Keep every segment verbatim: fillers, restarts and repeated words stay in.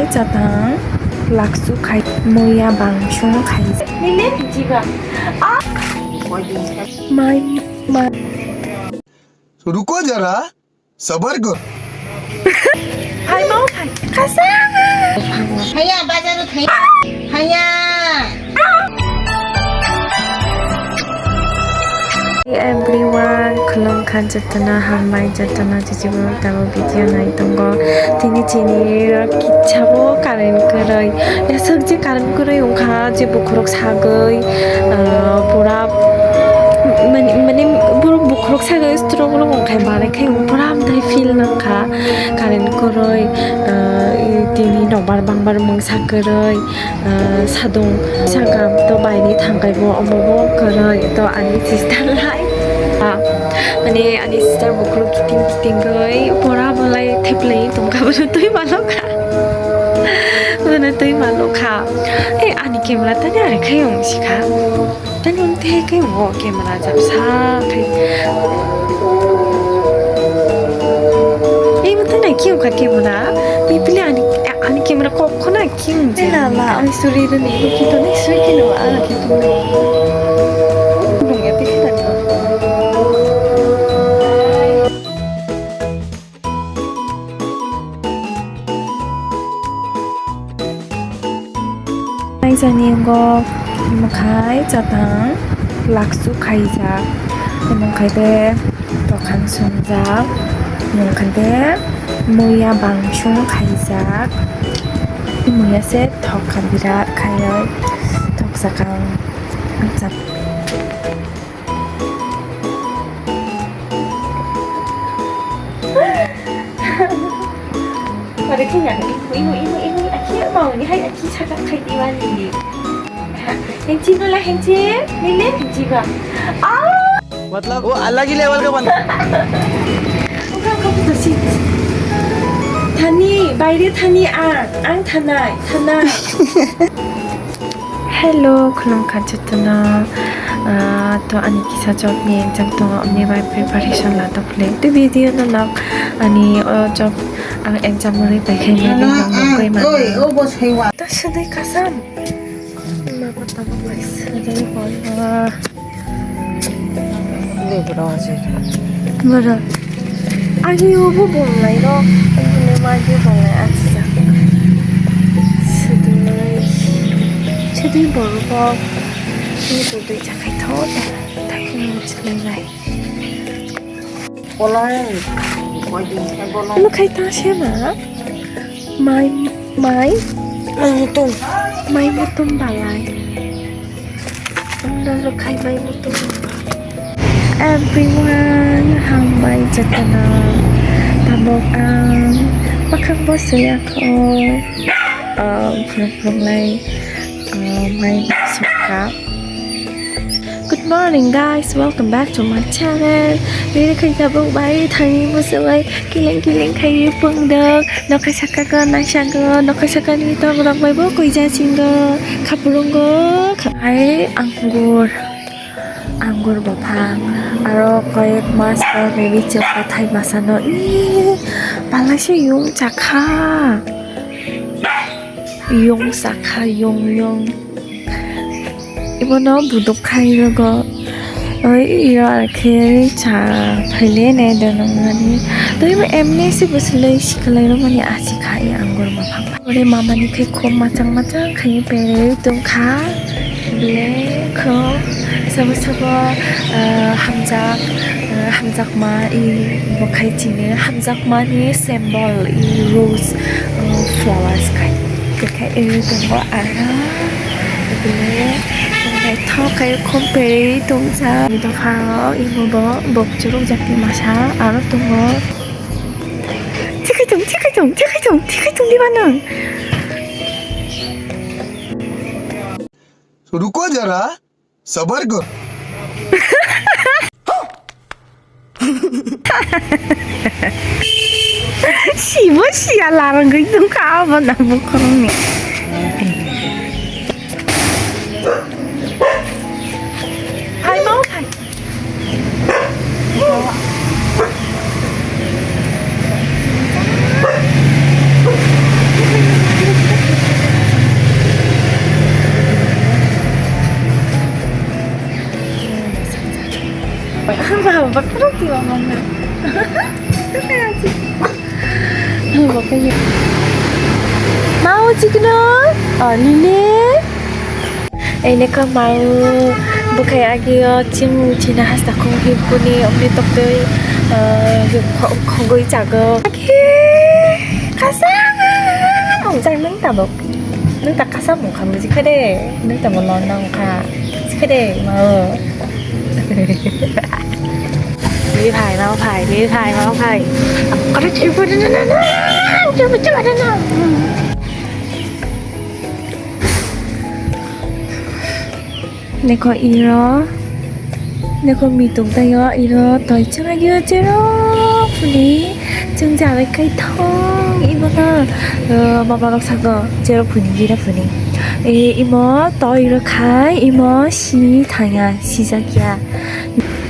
Chatang laksu khai muya bangchung khai. Nile jiba. Mai mai. Ruko jara, sabar karo. Hai mau hai. Kasa. Haya bazar khai. Haya. Everyone, khulumkha jotono, hambai jotono, jijibro tabo video nai tongo. Tini chini kisa bo current kwrwi. Esok je current kwrwi wngkha, je bukhurok sagwi, ah, pura, mani, mani, borok bukhurok sagwi strong rok wngkha, barai khe pura amthai feel nangkha. Current kwrwi, ah, tini nokbar bangbar mungsa kwrwi. Ah, sadung sakam to baini thangkai bo omo bo kwrwi to ani sister lai. Ah, mane ani sister bukhuk kiting kiting goi pora bolai theplai tongkha bono twi malokha. Bono twi malokha. Eh, ani camera tani ari khai wng sikha. Tani wng te khai wng camera japsa khai. Eh, bo tani khai wng kha camera. Eh, pili ani, ani camera kok khona. King. Ela la, ang suri duni, ito na suri kino, ah, kito na. Nung ya, pili na. Ai jani go, mukhai, chatang, laksu khaijak, mukhai de, tokhan sungjak, mukhai de, muya bangchung khaijak. Muya se thok kha birat khaio, thok sakang. Pare khe ya, ibu, ibu, ibu, ibu, akhi mau ni hai, akhi saka khai di wani ni. Henchi no la, henchi, ni le henchi ba. Ah! मतलब वो अलग ही लेवल का बंदा। Thani, baire thani ang, ang thanai, thanai. Hello, khulumkha jotono. Ah, to ani kisa job ni exam tongo, amni bai preparation la tokle. To video no nok ani o job ang exam ri pai khai mani nok nok kai mani. To sudai kasam. Mama tabuk lai sudai hoi. Mara. Agi obo bolnai rok. Obo le magi bolnai acha. Sudui. Sudui borok. Ni budui chakai tho. Thai ni chilai nai. Bolai. Ano khai ta se ma. Mai, mai. Mai mutum. Mai mutum balai. Ano khai mai mutum. Everyone, hambai jotono. Tabok ang pakhak bo suyakho. Ah, phurung phurung lai, ah, mai sukha. Good morning, guys, welcome back to my channel. Bini khai tabuk bai thani musubai kiling kiling khai pungdok. Nokai saka ko, nai saka, nokai saka ni tong rok bai bo kuija singo, khapurungo. Hai anggur, anggur bophang, aro koyek mas ko maybe chwng thai masa no. Ih, palai se yung chakha. Yung sakha, yung, yung. Ibono buduk khai rogo. Oi, iyo arkhe cha phaile ne dono mani. Toi bo emni se bwswlwi sikwlai romani asi khai anggur ma phang. Ore mamani khai khum machang machang khai pere tongkha. Black kho. Sabo sabo, ah, hamjak, ah, hamjakma i bo khai chini. Hamjakmani symbol i rose, ah, flowers khai. Khe tongo aro bini naithok khe khum perwi tongsa. Dophano imo bo bokchorok jati masa aro tongo. Thikaitung, thikaitung, thikaitung, thikaitung diba nwng? Ruko jara. Sabar karo. Sibo siya larang gwi tongkha abo na bukhorongni. Hai mau hai. Bathroom tiwa mangna. Mau chikno, oh, Lily. Ene ka mau bukai agio chim china hasta khong him kuni omni tok dei, eh, khogoi chago. Agi kasa mong chang nang tabok. Nang tak kasa mong kham ji khade. Nang tabok lon nang kha. Ji khade mau. Li phai mau phai, li phai mau phai. Kare chibu na na na. Chibu chibu na na. Nekho iro, nekho mitung tayo iro toi chwng agio cherok phuni chwng jalai kai thong imo na, eh, mama rok sago cherok phuni gira phuni. Eh, imo toi rok khai imo si thaya sijak ya.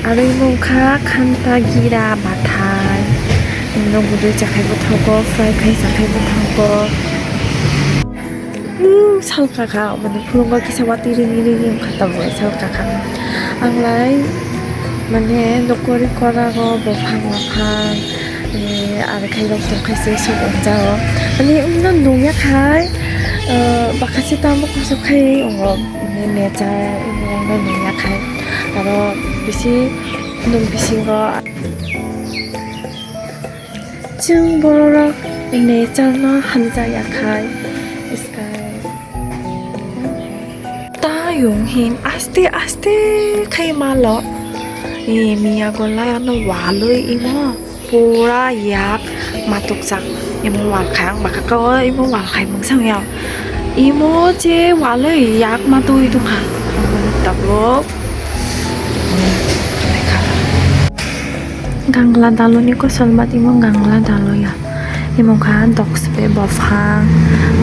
Aro imo wngkha khanta gira bathai. Imo no gudui chakhai bwthogo, fry khai chakhai bwthogo. Hmm, salka kha, mane phulungo kisa watwi rini rini wngkha tabuk salka kha. Ang lai mane nokori korago bophang bophang, eh, aro khe rok tongkha se suk wngjago. Mane wngno nungya khai, eh, bakha se tamo kosok khai wngo, mane nature wngno nungya khai. Aro bisi nwng bisingo. Chwng borok nature no hamjak ya khai. Sky. Tayung hin aste aste khai malo. E miya golai ano waloi imo pura yak matukjak. Imo wal khai ang baka kao imo wal khai mungsang ya. Imo je waloi yak matui tongkha. Tabuk. Gangla daloni kosol mat imo gangla dalo ya. Imo kha dogs be bophang.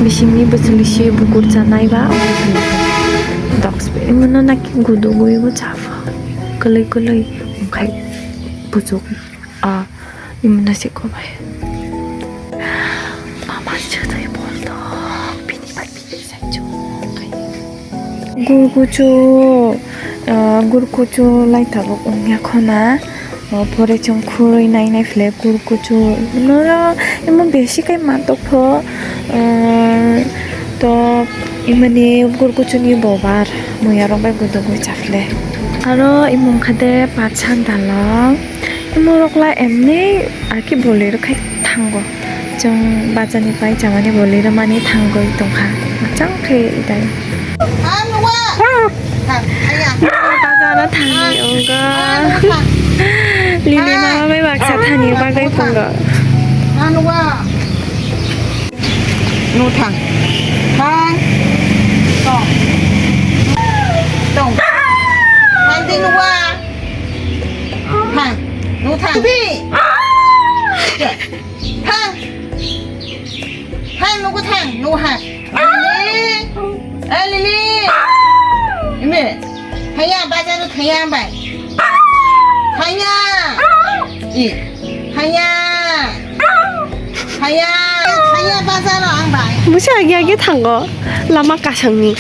Bisingni bwswlwi si bukur chanai ba. Dogs be imo no naki gudu gui bo chapha. Kwlwi kwlwi. Okhai buchuk. A imo no se kobai. Mama chwtai bol dok. Bini bai Gurkuchu, ah, gurkuchu lai tabuk wngya khona. O pore chwng khurui nai nai phle gurkuchu. Noro imo besi kai matok pho. Ah, to imani gurkuchuni bobar muya rok bai gudugui chaphle. Aro imo wngkha de patsa dalong. Imo rok la emni arki bolero khai thango. Chwng bachani pai chamani bolero mani thangwi tongkha. Machang khe idai. Bazaro thangwi wngkha. Lili mama bai baksa thani bagwi phungo. Nuthang. Thang. Tong. Tong. Thang di nuwa. Thang. Nuthang. Di. Thang. Thang nuku thang. Nuku thang. Lili. Eh, Lili. Imi. Thaya, bazar thaya bai. Thaya. I. Thaya. Thaya. Thaya bazar ang bai. Musa agi agi thango. Lama kasangni.